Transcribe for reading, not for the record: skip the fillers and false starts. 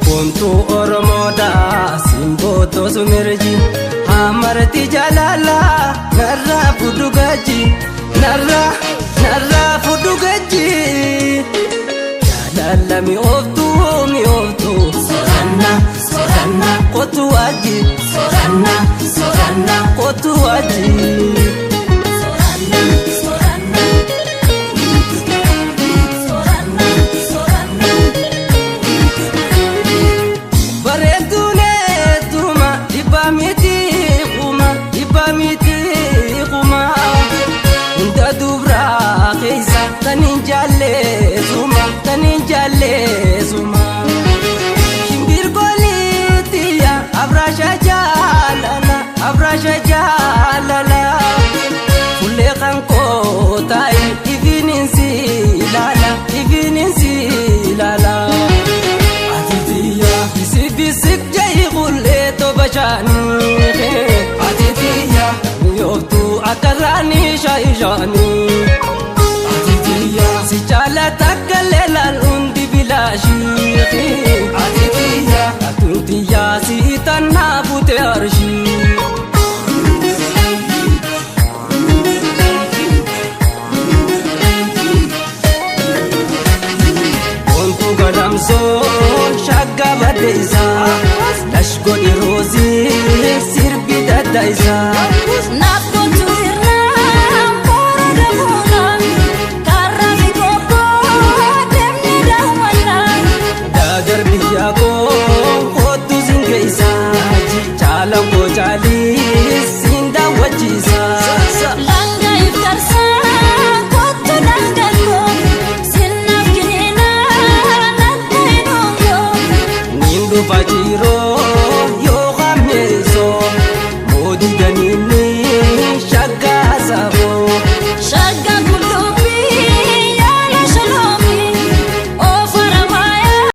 Boontuu Oromoodhaa simboo sumirji hamarti jaalala narraa fudhu gaji narraa narraa fudhu gaji jaalala mi'ooftuu mi'ooftuu Soranna soranna kootu waji soranna soranna kootu waji. Soranna soranna soranna soranna. Bareeduun eetuma dhibbaa miti kuma dhibbaa miti kuma hunda dubraa keessa kan hin jaalleessuma kan hin jaalleessuma. Shimbirgoolitiya abraasha jaalala abraasha jaalala fuullee kan kootaa'e ifiniin si ilaala ifiniin si ilaala. Atitiya bisik jayi kullee toba shaanii. Atitiya mi'ooftuu akka raanii shaayishaanii. Atitiya si jaalata akka leelaan hundi bilaashii. Atitiya atuntiya si tannaa bute arshii. Boontuu gadamsoo shagga baddeessaa lash godhi roozii sirbi dadda'isaa. Naaf kootu irraa koora gamoona karaa fi kookoo deemnee daawwannaa. Daadar biyya koo kootu siin geessaa caala koo caalii siin daawwachiisaa. Langa iftarsaa kootu dhangal'oo sinnaaf kiniinaa natti hin hongo. Niin dhufa.